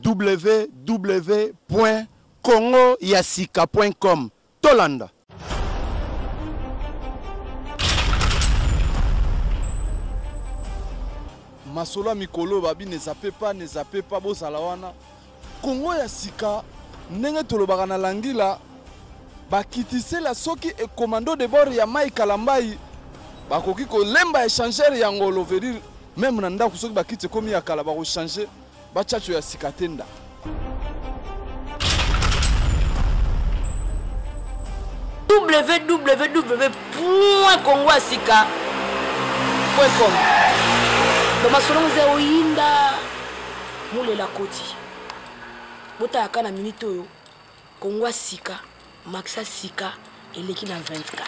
www.congoyasika.com. Tolanda. Masolo ya mikolo babi ne zappe pas, ne zappe pas, bozala wana. Congo ya sika ndenge tolobaka na langila bakitisela soki e commando de bord ya Mike Kalambayi bakoki kolemba échangeur ya ngolo veut dire meme na ndako soki bakiti ekomi ya kala bakochange bachacho ya sika te nda. www.congoyasika.com Bamasolo eza oyinda mulela koti botalaka na minute oyo Congo ya sika maxa sika eleki na 24.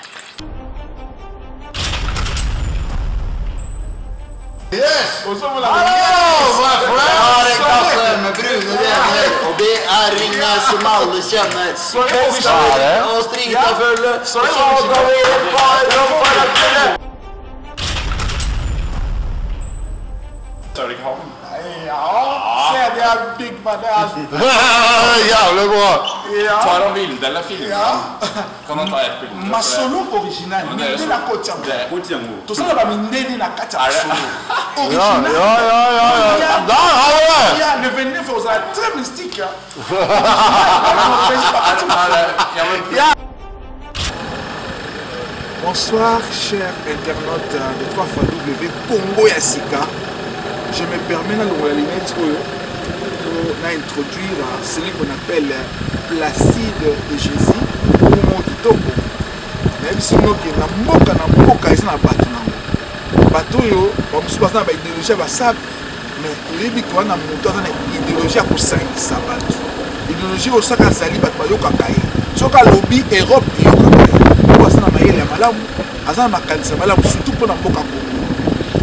Yes! Hallo, my frère! Med brune venner, og det er ringer som alle kjenner. Og strita fulle, og så går vi et par om for å tulle. Så er det ikke han. Ja, se det er Big Man. Det er Jævlig bra! Ja. Tar han bilde eller filmer Ja. han? Kan han ta ett bilde? Masolo original, Men det er jo mindele akoti yango. Det- Tosala ba mindele na kati ya Er det- masolo. Ja, Original. ja, ja, ja, ja. Der har vi det! Ja, le 29 ozala très mystique. Hein. Ja. Bonsoir, chers internautes de 3 fois W Congo ya Sika. Je me permets na longola lunette oyo pour na introduire celui qu'on appelle Placide de Jésus Omo Kitoko. Nayebisi bino ke na mboka na mboka eza na bato nango. Bato oyo bamosusu baza na ba idéologie ya basape, mais toyebi ke wana moto aza na idéologie ya kosangisa bato. Idéologie oyo soki azali bato bayokaka ye, soki alobi Europe eyokaka ye, po aza na mayele ya malamu, aza na makanisi ya malamu surtout mpo na mboka Congo.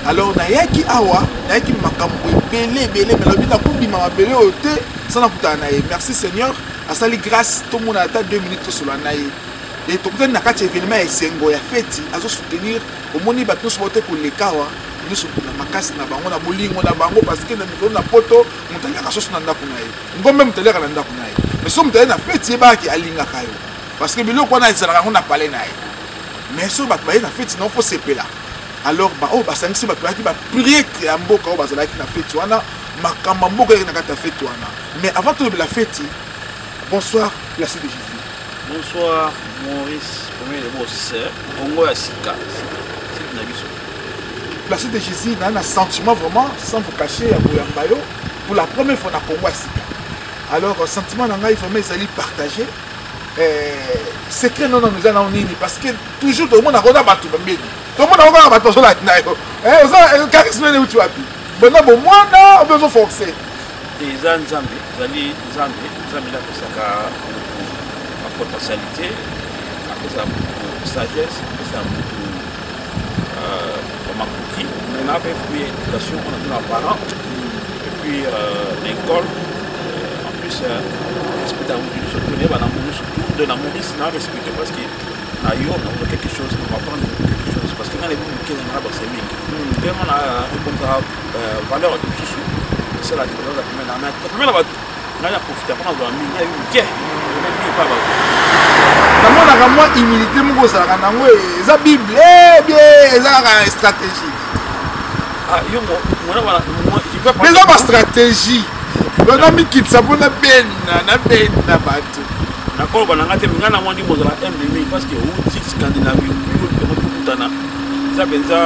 Alors nayaki awa, nayaki makambo ebele ebele, mais nalobi nakobima mabele oyo te sans nakutana na ye. Merci Seigneur, asali grâce tomona ata 2 minutes tosolola na ye. Et tokutani na kati ya événement ya esengo ya feti, azo soutenir, omoni bato nyonso baote koleka awa nyonso na makasi na bango na bolingo na bango, parce que na mikolo na poto moto aliaka soso na ndako na ye, ngombe moto aliaka na ndako na ye, mais soki moto aye na feti yebaka ke alingaka yo, parce que biloko wana ezalaka yango na palais na ye. Mais soki bato baye na feti na yo, faut sepela. Alors ba oyo basangisi bato bayaki ba prêtre ya mboka oyo bazalaki na feti wana, makambo ya mboka eyaki na kati ya feti wana. Mais avant tolobela feti, bonsoir Placide de Jésus. Bonsoir Maurice, premier de boss, Congo ya sika, site na biso. Placide de Jésus, na na sentiment vraiment, sans vous cacher, ya koyamba yo pour la première fois na Congo ya sika. Alors sentiment na ngai vraiment ezali partagé. Secret non non eza na nini, parce que toujours tout le monde akoza bato pembeni. Tout le monde akoza bato bazolanda yo. Oza charisme ne uti wapi? Bona bomwana obe ozo forcer. Eza Nzambe, ezali Nzambe, Nzambe nde apesaka motu ba potentialité, apesaka motu sagesse, apesaka motu ba makoki. Mais na pe fruit ya éducation on a tous nos parents et puis l'école, en plus respecte à motu surtout ne ba na motu surtout de na Maurice na respecte parce que na yo na quelque chose, na apprendre quelque chose parce que na les motu na ba semingi. Tellement na répondre valeur de susu, c'est la différence la première na la première bato na ya profiter pour na mingi ya yo ke na mingi pa bato. Namonaka mwa humilité moko ozalaka nango, eza Bible, eh bien, eza kaka stratégie. Ah, yo mo, mwana wana, moi, je peux pas Mais eza ba stratégie. Donc, na mikitisa mpo na benda, na benda bato. Nakoloba na nga te, nga na mwa ndimbo ozala humble mingi parce que outi Scandinavie, yo mpe tokutana. Eza mpenza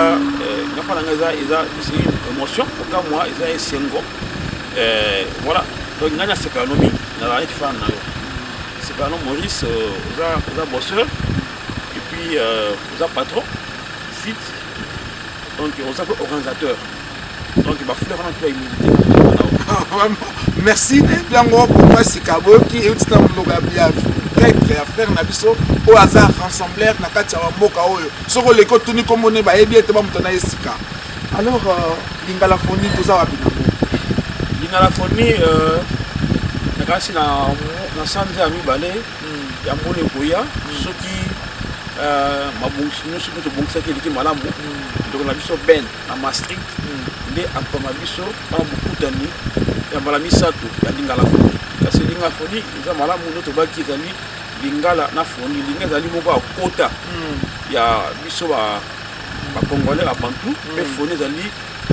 nga mpa na nga eza, eza, c'est une émotion, okamwa, eza esengo. Voilà. Donc, nga nasepela no mingi, nazala neti fan na yo. Sepela no Maurice, oza, oza bosseur, et puis oza patron, site, donc oza mpe organisateur. Donc, ba fleur wana mpe ya humilité. Vraiment, merci yango pour sika boyoki euti na monoko ya prêtre ya frère na biso oyo aza rassemblaire na kati ya mboka oyo. Soki oleki otuni kombo ne bayebi ete ba moto na ye sika. Alors Lingala Phonie toza wapi nango? Lingala Phonie nakasi na sanza ya mibale ya mbula ekoya, soki Euh, mabongisi nyonso mpe tobongisaki eleki malamu mm. ndeko na biso ben na maastricht mm. nde akoma biso mpona bokutani ya mbala misato ya lingala foni kasi lingala foni eza malamu nde tobaki ezali lingala na foni linga ezali moko ya kota mm. ya biso bacongolais babantu mpe foni ezali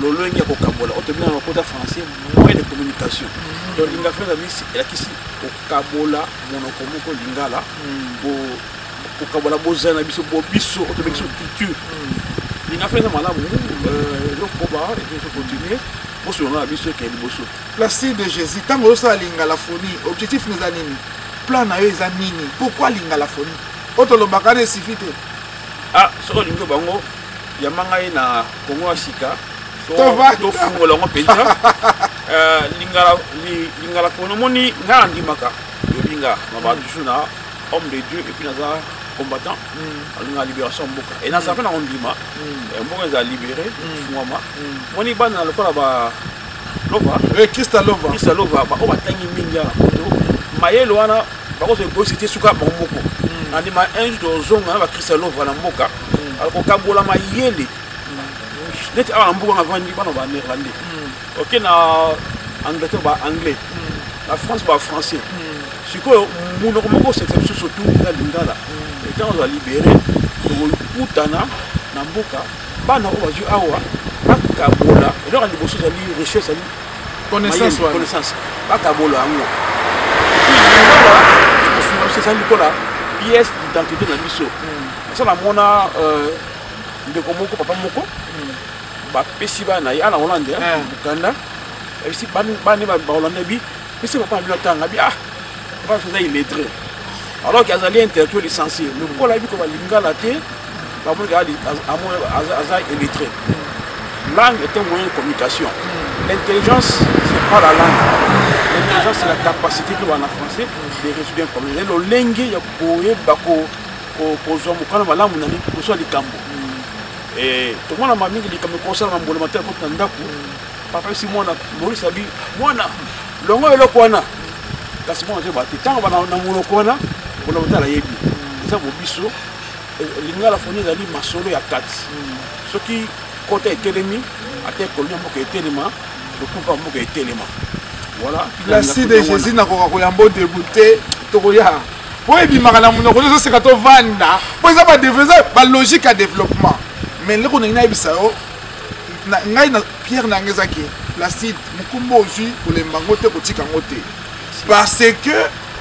lolenge ya kokabola oyo tobengaka na lokota français moyen de communication donc lingala foni ezali elakisi kokabola monoko moko lingala kokabola bozali na biso bo biso oyo tobengi biso culture linga mpe eza malamu euh, ezokoba ezokontinue bosolola na biso ekee liboso. Placide Jesus ntango ozosala lingalaphonie objectif na eza nini plan na yo eza nini pourquoi lingalaphonie oyo tolobaka wana esifi te ah soki olingi bango yamba ngai na kongo ya sika tofungola yango mpenza euh, lingalaphonie omoni ngai nandimaka yobi nga na bato na homme de dieu et puis naza combattant mm. alinga libération mboka e naza mpe na kondima mm. eh, mboka ezala libéré mm. fungwama moni bana lokola ba lova eh, krista lova krista lova baoyo batangi mingi na poto mayele wana bakozwa egoisi te suka bango moko nandima un jour tozonga na bakrista lova na mboka akokabola mayele neti awa na mboka navandi bana ba néerlandais oke na angleterre ba anglais na france ba français sikoyo monoko moko osekisa biso surtout eza lingala ntango ozala libere tokokutana na mboka bana oyo bazwi awa bakabola eloko ya liboso ezali richesse ezali connaissance connaissance bakabola yango lingala ekosunga biso ezali lokola pièce d'identité na biso asa namona euh, ndeko moko papa moko bapesi bana na ye ana hollande mokanda ebisi bana bahollande bi pesa papa na bino atanga bi ah papa aza illettré alors que azali intellectuel licencié lokola ayebi koba lingala te bamoni aza illettré. Langue est un moyen de communication. L'intelligence, c'est pas la langue. L'intelligence, c'est la capacité de en français de résoudre un problème. Lolenge ya koyeba kozwa mokano malamu na liboso ya likambo. Tomona mingi likambo ekosalama mbula matala koti na ndako. Papa esi mwana Maurice abi mwana longo eloko wana kasi mwana azoyeba te ntango bana na monoko wana mbula matala ayebi eza bobiso eh, lingala foni ezali masolo ya kati soki kota etelemi ata ekolomi ya mboka etelema lokupa ya mboka etelema voilà Placide de Jésus nakoka koyamba odebu te tokoya mpo ebimaka na monoko ezoseka tovanda mpo eza eza balogique ya développement mais ndeko ndenge nayebisa yo ngai na pierre na ngai eza ke Placide mokumba ozwi kolemba yango te kotika yango te parce que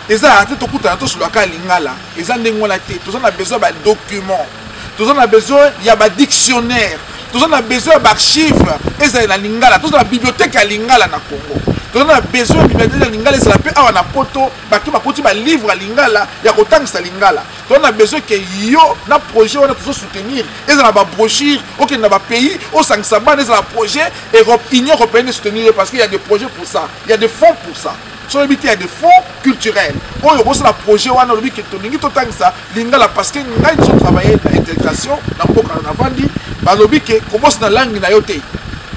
eza te tokutana tosololaka lingala eza ndenge wana te toza na besoin ya badocument toza na besoin ya badictionnaire toza na besoin ya baarchive ezala na lingala toza na bibliothèque ya lingala na congo toza na besoin ya bibliothèque ya lingala ezala mpe awa na poto bato bakoti balivre ya lingala ya kotangisa lingala toza na besoin ke yo na projet wana tozo soutenir ezala ba brochure okende na ba pays osangisa bana ezala projet Europe Union européenne soutenir yo parce qu'il y a des projets pour ça il y a des fonds pour ça soki oyebi te ya des fonds culturels oyo okosala projet wana olobi ke tolingi totangisa lingala parce que ngai nazo travailler na intégration na mboka na navandi balobi ke kobosana langue na yo te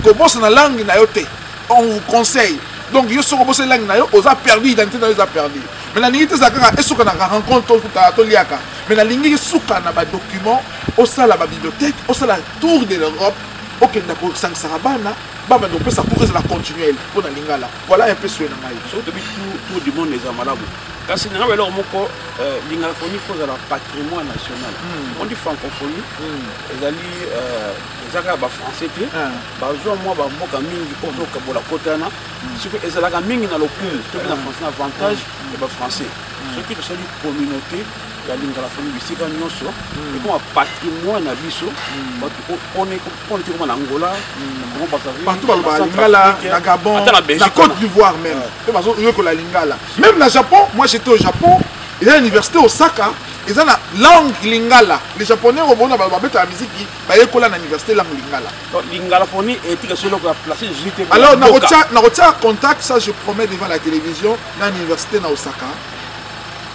kobosana langue na yo te on vous conseille donc yo soki obosani langue na yo oza perdu identité na yo eza perdu mais nalingi te ezala kaka esuka na rencontre tokutaka toliaka mais nalingi esuka na badocument osala babibliothèque osala tour de l'europe okenda kosangisaka bana babanda kopesa cours ezala continuel mpo na lingala voilà un peu souhait na ngai soki tobi tour du monde eza malamu kasi nanga eloko moko euh, lingalaphonie fo ezala patrimoine national hmm. on dit francophonie hmm. ezali euh, eza kaka bafrançais te ah. bazwa mwa bamboka mingi oyo tokabola kota wana hmm. soki ezalaka mingi na lokumu tobi na français na avantage ya bafrançais soki tosali communauté ya lingalaphonie bisika nyonso ekoma patrimoine na biso bato pona te koma na Angola na Congo Brazzaville partout balobaka lingala na Gabon na Côte d'Ivoire même mpe bazoyekola lingala même na Japon. Moi j'étais au Japon, eza na université Osaka, eza na langue lingala. Les japonais obona babetaka miziki bayekola na université langue lingala. Lingalaphonie etika so eloko ya place jésus te. Alors nakotia contact, ça je promets devant la télévision, na université na Osaka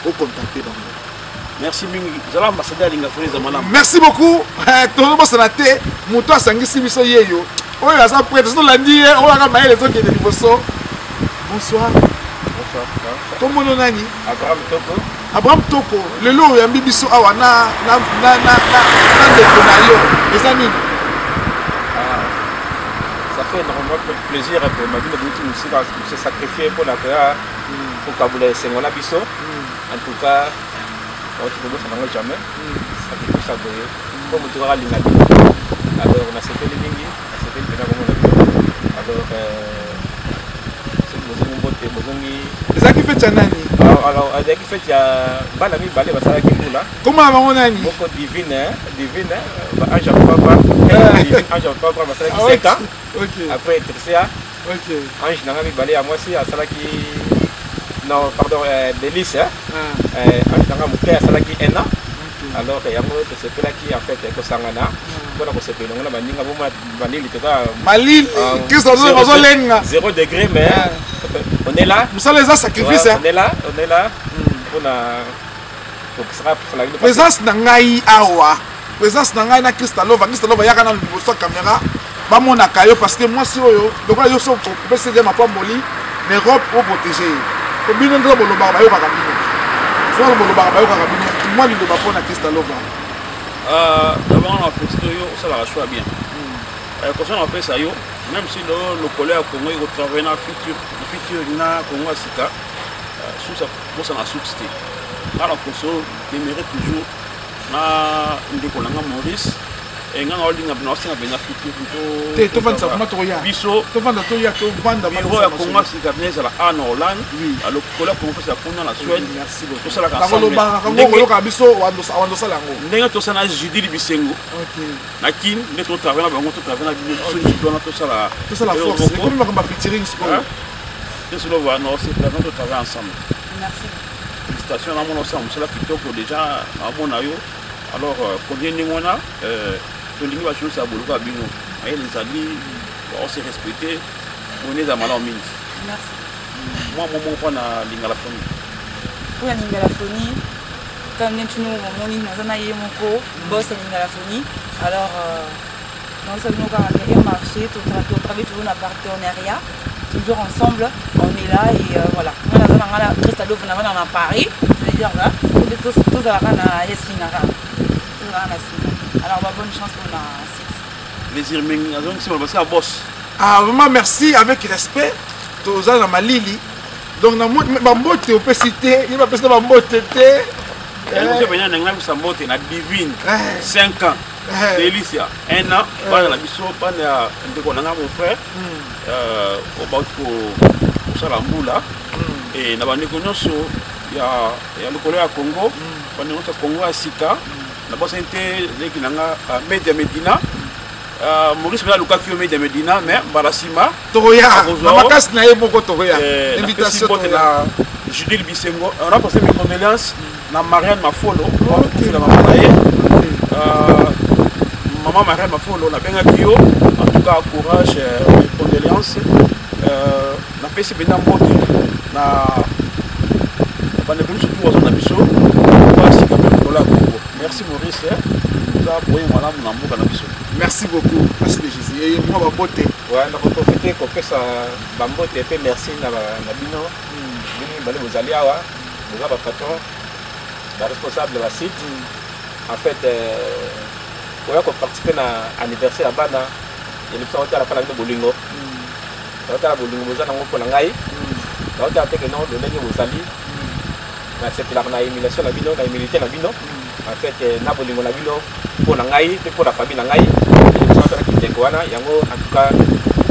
ocontacte bango. Merci mingi, zala ambassadeur ya lingaphonie, eza malamu. Merci beaucoup. Eh, tozobosana te moto asangisi biso yeyo oyo aza prêtre soki tolandi ye oyo aka mayele ezokende liboso. Bonsoir. Bonsoir. Kombono nani? Abraham Toko. Abraham Toko, lelo oyambi biso awa na na na na na, na ndeko na yo eza nini? Ah, ça fait énormément plaisir que mabino bouti mosika se sacrifier mpo na koya kokabola esengo na biso. En tout cas, oki kobosana yango jamais. Sacrifice ya boye mpo moto kaka alinga bino. Alors nasepeli mingi, nasepeli mpenza komona bino. Alors euh, soki bozongi mbote, bozongi. Ezalaki feti ya nani? Alors ezalaki feti ya bana mibale basalaki mbula. Kombo na bango nani? Moko Divine, Divine, Ange ya Papa, Divine Ange ya Papa basalaki 5 ans. Après Tricia, Ange na nga mibale ya mwasi asalaki, non pardon, Delice, Ange na nga moke asalaki 1 an. Alors yango tosepelaki en fait kosangana mpona kosepela elongo na baninga. Bomona malili, toza malili, Kristo bazolenga. 0 degré, mais on est là. Mosala eza sacrifice. On est là, on est là mpona présence na ngai awa, présence na ngai na Kristalova. Kristalova, yaka na liboso ya caméra, bamonaka yo, parce que mwasi oyo lokola yo so opesi ye mapamboli na Europe, oprotege ye po bino nde bolobaka, bayokaka bino. Soki bolobaka, bayokaka bino. Mwa liloba mpo na Kristalova. D'abord na félicité yo, osalaka choix bien. Conseil na opesa yo, même si lokolo ya Congo ekotravaille na futur futur na Congo ya sika, source bosana source te. Nga na conseil, demeurer toujours na ndeko na nga Maurice. Nga na olinga na osenga mpenza futur. Te, tovandisa vraiment, tokoya. Biso tovanda, toya, tovanda. Bureau ya Congo ya sika bino ezala a na Hollande, lokolo ya Congo mpesa kuna na Suède. Merci beaucoup. Tosalaka. Nakolobaka kango, koyoka biso awandosala yango. Ndenge tosala na Judile Bisengo na Kin, nde totravaille na bango, totravaille na bino, biso nyonso wana tosala. Tosala force, ekomi makambo ya featuring sikoyo. Tosolova no, c'est vraiment totravaille ensemble. Merci. Félicitations, namona osala mosala kitoko déjà, naomona yo. Alors combien ndenge wana tolingi bajournaliste ya boluka bino mayele ezali, ose respecte boni, eza malamu mingi. Merci. Mwa moko mpo na Lingala Foni. Mpona Lingala Foni, ntango nde ntuni momoni naza na ye moko boss ya Lingala Foni. Alors naosa bino kaka ke emarché, totravaille toujours na partenariat, toujours ensemble, on est là et voilà. Nga naza na nga na Cristadove, na na Paris, c'est-à-dire là tozalaka na ya singa kaka, tozalaka na singa. Alors ba bonne chance mpona site. Plaisir mingi, azongisi maloba ya boss. Ah, vraiment merci, avec respect. Toza na malili, donc na bambote opesi te, ye bapesi na bambote te. Yango mpenza na ngai bisa mbote na Divine 5 ans, Delicia 1 an, bana na biso, bana ya ndeko na ngai, mon frère oyo bauti kosala mbula, e na bandeko nyonso ya lokolo ya Congo, bandeko nyonso ya Congo ya sika. Nabosani te leki na nga Media Medina. Maurice mpe alukaki yo, Media Medina, mais mbala nsima. Tokoya na makasi na ye moko, tokoya. Invitation mbote na Judile Bisengo. On a passé mes condoléances na Marianne Mafolo, okufela mama na ye. Mama Marianne Mafolo, nabengaki yo. En tout cas courage, mes condoléances. Napesi mpenza mbote na bandeko nyonso tu baza na biso basika mpe likolo ya Congo. Merci Maurice, oza boye malamu na mboka na biso. Merci beaucoup, merci de Jésus. Eye mwa bambote. Ouais, nakoprofite kopesa bambote mpe merci na bino, bino mibale bozali awa, boza bapatron, baresponsable ya basite. En fait koya koparticipe na anniversaire ya bana elebisa otala mpa na bino bolingo, naotala bolingo boza nango mpo na ngai, naotala te keno lolenge bozali. Nasepelaka na émulation na bino, na humilité na bino, en fait na bolingo na bino mpo na ngai mpe mpo na famille na ngai. Elebisa otala kiteko wana yango. En tout cas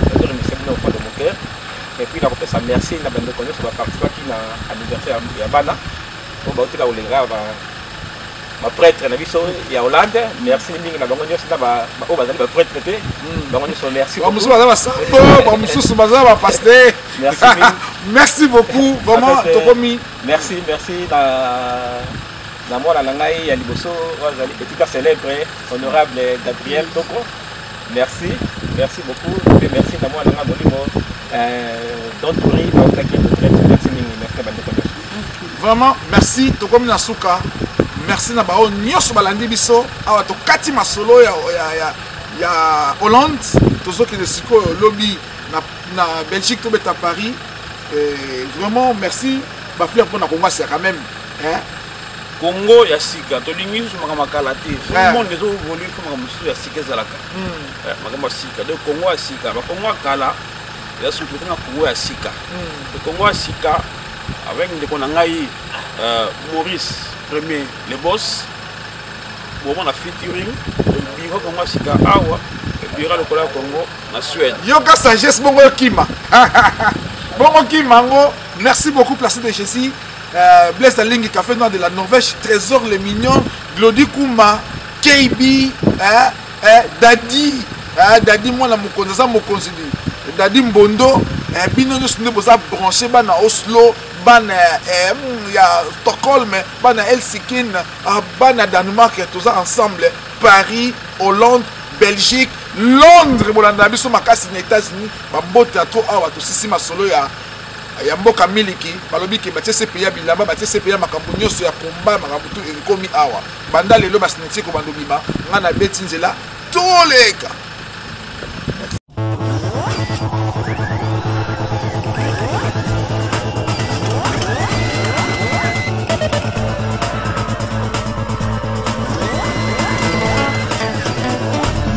nazoremercie bino au fond de mon cœur. Et puis nakopesa merci na bandeko nyonso baparticipaki na anniversaire ya bana oyo bautika kolenga, baprêtre na biso ya Hollande. Merci mingi na bango nyonso, na oyo bazali baprêtre te, bango nyonso merci. Bamosusu baza basango, bamosusu baza bapaster. Merci mingi. Merci beaucoup vraiment. En fait, tokomi. Merci, merci na mwana na ngai ya liboso oyo azali etika célèbre, honorable Gabriel Toko. Merci, merci beaucoup. Mpe merci na mwana na ngai molimo Don Touri, autaki retraite. Merci mingi, merci na bandeko nyonso. Vraiment merci, tokomi na suka. Merci na bao nyonso balandi biso awa. Tokati masolo ya Hollande, tozokende sikoyo lobi na Belgique, tobeta Paris. Et vraiment merci, bafleur mpona Kongo asika quand même, hein? Congo ya sika tolingi lisusu makambo ya kala te. Soki monde ezo évoluer, faut makambo mosusu ya sika ezalaka. Makambo ya sika. Donc Congo ya sika, ba Congo ya kala eza surtout na Congo ya sika. Le Congo ya sika avec ndeko na ngai Maurice Premier le boss, bomona featuring biro Congo ya sika awa, biro lokola Congo na Suède. Yoka sagesse bongo kima. Bongo kima ngo. Merci beaucoup Placide de Jésus. Blaise Alingi, Café Noir de la Norvège, Trésor les Mignons, Glody Kouma, KB, hein, hein, Dadi, hein, Dadi moi na mokonzi, aza mokonzi di. Dadi Mbondo, hein, bino nyonso nde boza branché bana Oslo, bana, eh, ya Stockholm, bana Helsinki, ah, bana Danemark, toza ensemble, Paris, Hollande, Belgique, Londres, bolanda biso makasi na États-Unis, ba mbote ya trop awa tosisi masolo ya ya mboka miliki, balobi ke batie CPI ya bilamba, batie CPI ya makambo nyonso ya komba, makambo tu ekomi awa. Banda lelo ba signature kobanda obima, nga na beti nzela toleka.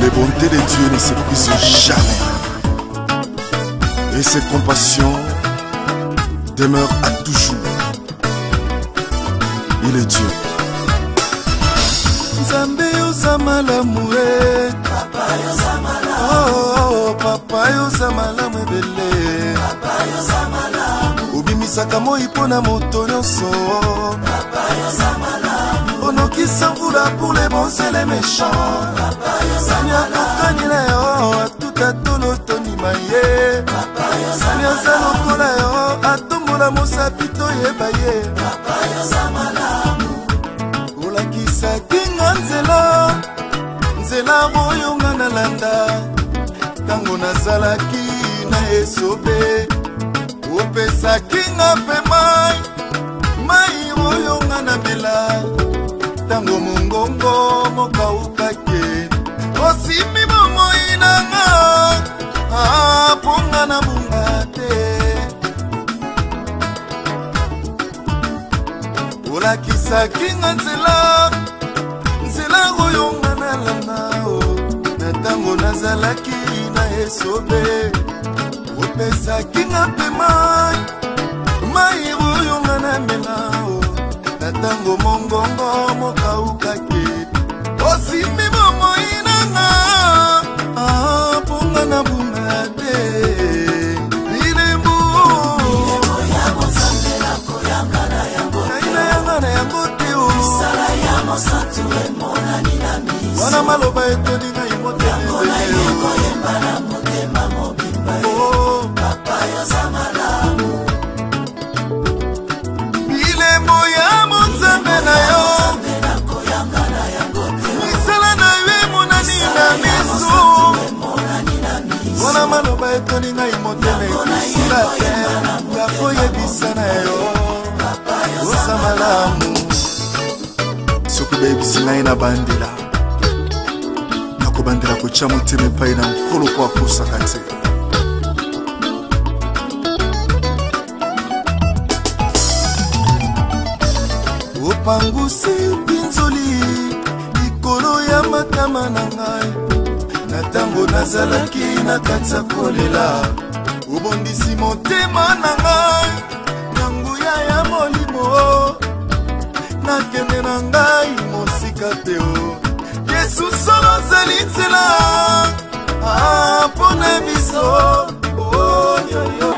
Les bontés de Dieu ne s'épuisent jamais. Et ses compassions demeurent à toujours. Il est Dieu. Nzambe yoza malamu e. Papa yoza malamu. Oh, oh, papa yoza malamu ebele. Papa yoza malamu. Obimisaka moi mpo na moto nyonso. Papa yoza malamu. Onokisa mvula pour les bons et les méchants. Papa yoza malamu. Akokani na yo atuta tolo tondima ye. Papa yoza malamu. Aza lokola yo atombola mosapi toyeba ye. Papa yoza malamu. Olakisaki nga nzela, nzela oyo nga nalanda ntango nazalaki na esobe. Opesaki nga mpe mai, mai oyo nga namela ntango mongongo mokaukaki. Osimbi bomoi na nga, ah, mpo nga nabunga te. Olakisaki nga nzela, nzela oyo nga nalanda o, na ntango nazalaki na esobe. Opesaki nga mpe mai, mai oyo nga namela o, na ntango mongongo mokaukaki. Osimbi bomoi na nga, ah, mpo nga nabunga te. Bilembo nayanga na yango te o. Wana maloba etondi ngai motema ebele o. Bilembo ya monzambe na yo, misala na yo emonani na miso. Wana maloba etondi ngai motema ekosila te ya koyebisa na yo oza malamu. Soki bayebisi ngai na bandela, nakobandela kotia motema epai na Nkolo mpo akosaka te. Opangusi mpinzoli likolo ya matama na ngai na ntango nazalaki na kati ya kolela. Obondisi motema na ngai na nguya ya molimo, nakende na ngai mosika te o. Yesu solo ozali nzela, ah, mpo na biso. Oh, yo, yo.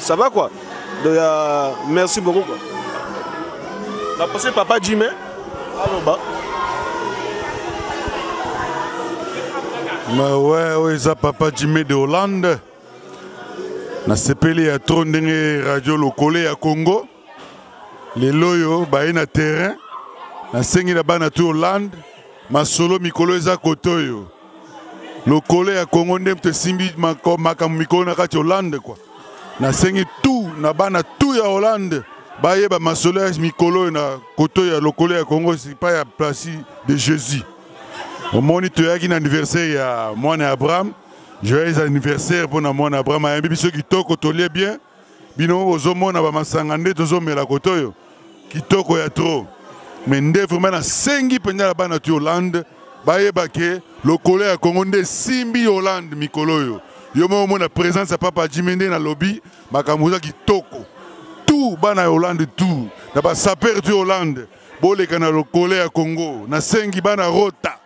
Ça va quoi. Donc euh, merci beaucoup quoi. Napesi papa Jimmy aloba. Ma ouais, oyo eza papa Jimmy de Hollande. Nasepeli ya trop ndenge radio lokole ya Congo lelo oyo baye na terrain. Nasengi na bana tu Hollande masolo mikolo eza kote oyo lokole ya Congo nde moto esimbi makambo mikolo na kati Hollande quoi. Nasengi tout na bana tout ya Hollande bayeba masolo ya mikolo oyo na koto ya lokolo ya Congo epai ya Place de Jésus. Omoni toyaki na anniversaire ya mwana ya Abraham. Joyeux anniversaire mpo na mwana Abraham, ayambi biso kitoko, tolie bien. Bino bozomona ba masanga nde tozomela koto oyo kitoko ya trop. Mais nde vraiment nasengi mpenza na bana tu Hollande bayeba ke lokolo ya Congo nde esimbi Hollande mikolo oyo. Yo moko omona présence ya Papa Jimmy nde nalobi makambo eza kitoko. Tout bana ya Hollande tout na ba sapeur tu Hollande boleka na lokolo ya Congo. Nasengi bana Rota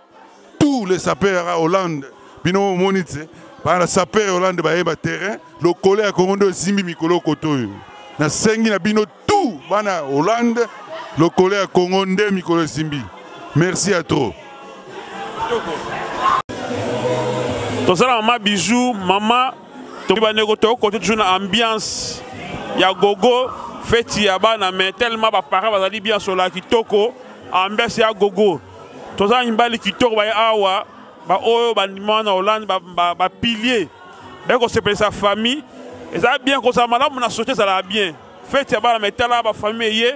tous les sapeurs ya Hollande bino omoni tse bana sapeur ya Hollande bayeba terrain lokolo ya Congo nde esimbi mikolo koto oyo. Nasengi na bino tout bana Hollande lokolo ya Congo nde mikolo esimbi. Merci à trop. Tozala mama Bijou, mama bandeko tokote toujours na ambiance ya gogo feti ya bana mais tellement ba parents bazali bien sola kitoko ambiance ya gogo. Toza mibali kitoko baye awa ba oyo bandima na Hollande ba, ba, ba pilier baye kosepelisa famille. Eza bien kozala malamu na société, ezalaka bien feti ya bana mais tala ba famille eye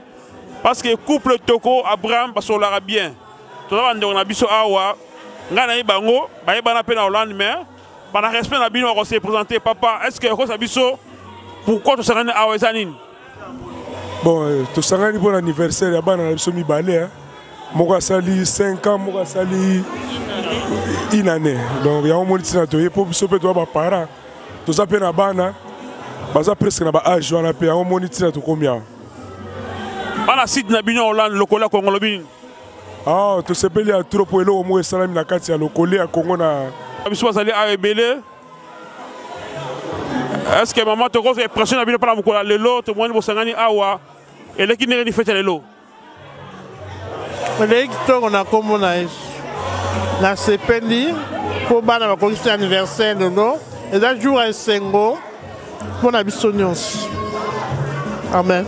parce que couple Toko Abraham basololaka bien. Toza bandeko na biso awa, ngai nayebi bango bayebana mpe na Hollande mais bana respect na bino bakose présenter. Papa, est-ce que okosa biso pourquoi tosangani awa eza nini? Bon, tosangani mpo na anniversaire ya bana na biso mibale, hein. Moko asali 5 ans, moko asali une année. Donc yango moni ntina toye mpo biso mpe toza baparent, toza mpe na bana baza presque na ba age wana mpe yango moni ntina tokomi awa. Bana site na bino Hollande lokolo ya Congo lobi nini? Ah, tosepeli ya trop po eloko moko esalami na kati ya lokole ya Congo na biso bazali awa ebele. Est-ce que maman tokozwa impression na bino mpona mokolo ya lelo tomoni bosangani awa eleki ndenge nini fete ya lelo? Eleki kitoko na nkombo na Yesu. Nasepeli mpo bana bakokisi anniversaire lelo, eza jour ya esengo mpo na biso nyonso. Amen.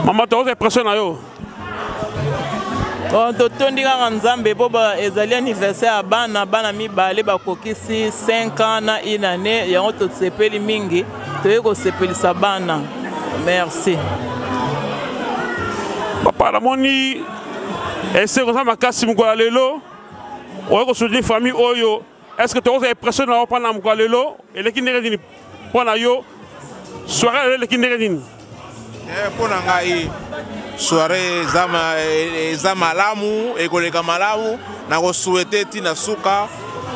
Mama, tokozwa impression na yo? Bon, totondi kaka Nzambe mpo ezali anniversaire ya bana, bana mibale bakokisi 5 ans na une année, yango tosepeli mingi, toyei kosepelisa bana. Merci. Papa, namoni esengo eza makasi mokolo ya lelo, oye kosoutenir famille oyo. Est-ce que tokozwa impression na yo mpona mokolo ya lelo eleki ndenge nini mpo na yo soirée lelo eleki ndenge nini? Mpo na ngai soirée eza malamu, ekoleka malamu. Nakosouhaite ntina suka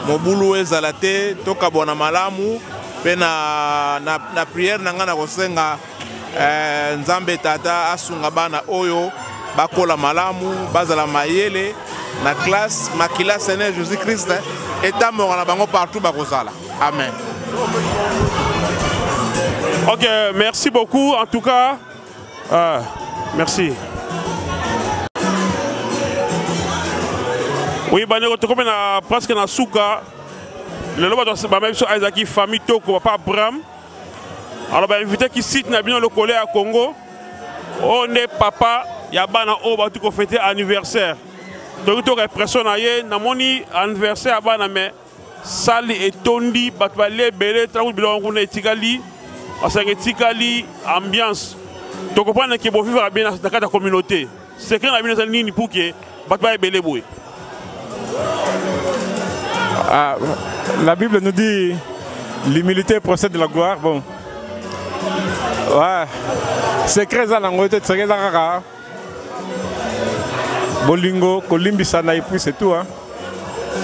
mobulu ezala te, tokabwana malamu mpe na prière na ngai nakosenga Nzambe Tata asunga bana oyo bakola malamu, bazala mayele na classe, makila Seigneur Jésus Christ etamboka na bango partout bakozala. Amen. Ok, merci beaucoup en tout cas. Merci. Oui, bandeko tokomi na presque na suka. Lelo bato bamemi biso ezalaki famille Toko, papa Abraham. Alors ba invité qui site na bino lokole ya Congo. Oyo nde papa ya bana oyo bauti kofete anniversaire. Toki toka impression na ye, namoni anniversaire ya bana mais salle etondi, bato balie ebele, ntango biloko kuna etikali, masanga etikali, ambiance. Tokoprendre ke bovivaka bien na kati ya communauté. Secret na bino ezali nini pour ke bato baya ebele boye? Ah, la Bible nous dit l'humilité procède de la gloire. Bon, ouais, secret eza nango te, secret eza kaka bolingo, kolimbisana et puis c'est tout, hein.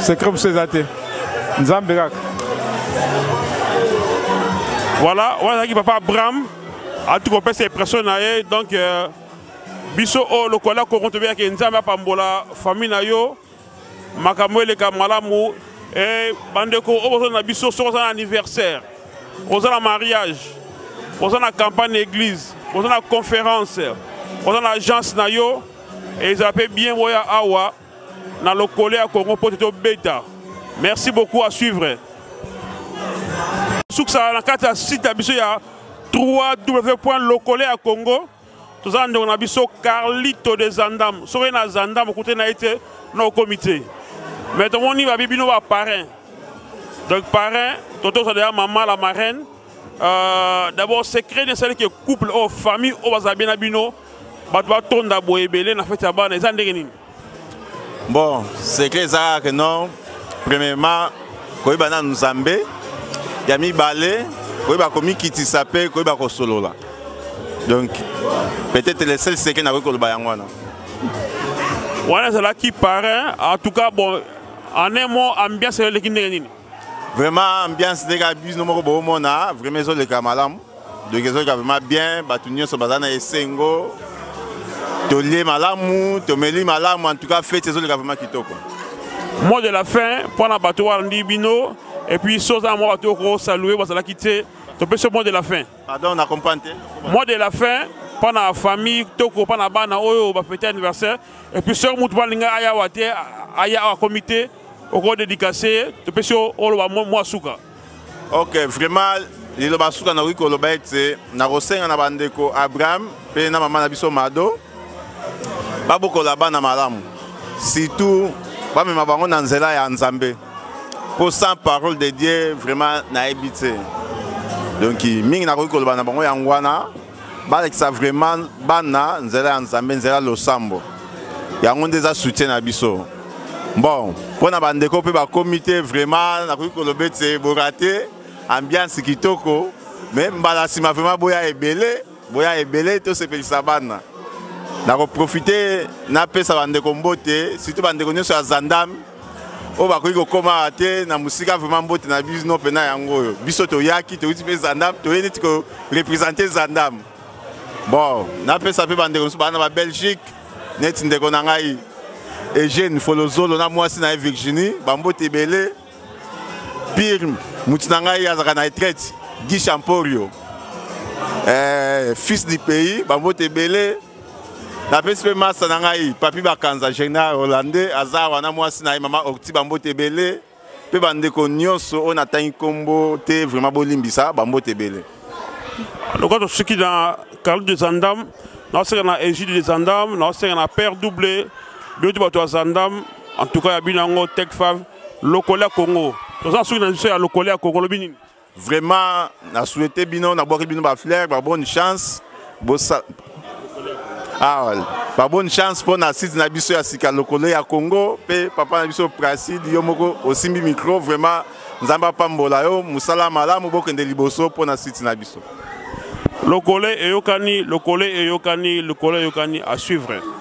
Secret mosusu eza te, Nzambe kaka. Voilà, wana ezalaki papa Abraham ati kopesa impression na ye. Donc biso oyo lokola Congo tobeyaki Nzambe apambola famille na yo, makambo eleka malamu. E bandeko oyo boza na biso, soki oza na anniversaire, oza na mariage, Oza na campagne église, oza na conférence, oza na agence na yo, ezala mpe bien boya awa na lokole ya Congo mpo te tobeta. Merci beaucoup à suivre. Sukisa na kati ya site ya biso ya www.lokole ya Congo. Toza na ndeko na biso Carlito de Zandam. Soki na Zandam okutani na ye te na okomi te. Mais tomoni babi bino ba parrain. Donc parrain, toto ozala ya mama la marraine. D'abord secret nde esali ke couple oyo famille oyo bazala bien na bino bato batonda boye ebele na fete ya bana eza ndenge nini? Bon, secret eza kaka ke non, premièrement koyeba nanu Nzambe, ya mibale koyeba komikitisa mpe koyeba kosolola. Donc peut-être le seul secret nakoki koloba yango wana. Wana ezalaki parrain, en tout cas bon, en un mot ambiance eleki ndenge nini? Vraiment ambiance ndenge bino moko boomona vraiment ezoleka malamu, donc ezoleka vraiment bien, bato nyonso baza na esengo, tolie malamu, tomeli malamu, en tout cas fête ezoleka vraiment kitoko. Mot de la fin mpona bato balandi bino et puis soza mwa bato okosalue bazalaki te, topesi mot de la fin. Pardon, na comprendre te. Mot de la fin mpona famille toko mpona bana oyo bafete anniversaire et puis soki motu balinga aya awa te, aya awa komi te, oko dédicace topesi oloba mwa suka. Ok, vraiment liloba suka nakoki koloba ete nakosenga na bandeko Abraham mpe na mama na biso Mado babokola bana malamu, surtout bamema bango na nzela ya Nzambe, po sans parole de Dieu vraiment nayebi te. Donc mingi nakoki koloba na bango yango wana, balakisa vraiment bana nzela ya Nzambe, nzela ya losambo, yango nde eza soutien na biso. Bon, mpo na bandeko mpe bakomi te, vraiment nakoki koloba ete borate ambiance kitoko, mais mbala nsima vraiment boya ebele, boya ebele tosepelisa bana. Nakoprofite napesa bandeko mbote, surtout bandeko nyonso ya Zandam oyo bakoki kokoma te na mosika, vraiment mbote na bino mpena yango oyo biso toyaki, toyuti mpe Zandam, toye neti korepresente Zandam. Bon, napesa mpe bandeko mosusu baa na babelgique neti ndeko na ngai Eugène Folozolo na mwasi na ye Virginie, bambote ebele. Pire mutu na ngai azalaka na retraite Guy Champorio, fils du pays, bambote ebele. Napesi mpe masa na ngai Papi Bakanza, général hollandais, aza awa na mwasi na ye mama Orti, bambote ebele. Mpe bandeko nyonso oyo natangi nkombo te, vraiment bolimbisa, bambote ebele. Lokola tosuki na Carlo de Zandam, naosenga na Egide de Zandam, naosenga na Père Double, bino te bato ya Zandam, en tout cas ya bino yango Tech Fav, lokole ya Congo. Toza suki na biso ya lokole ya Congo, lobi nini? Vraiment, na souhaité bino, na bwaki bino ba fleurs, ba bonne chance. Bosa Ah, ba bonne chance pour na site na biso ya sika lokole ya Congo, pe papa na biso Placide yo moko osimbi micro, vraiment Nzambe apambola yo, musala malamu bokende liboso pour na site na biso. Lokole eyokani, lokole eyokani, lokole eyokani à suivre.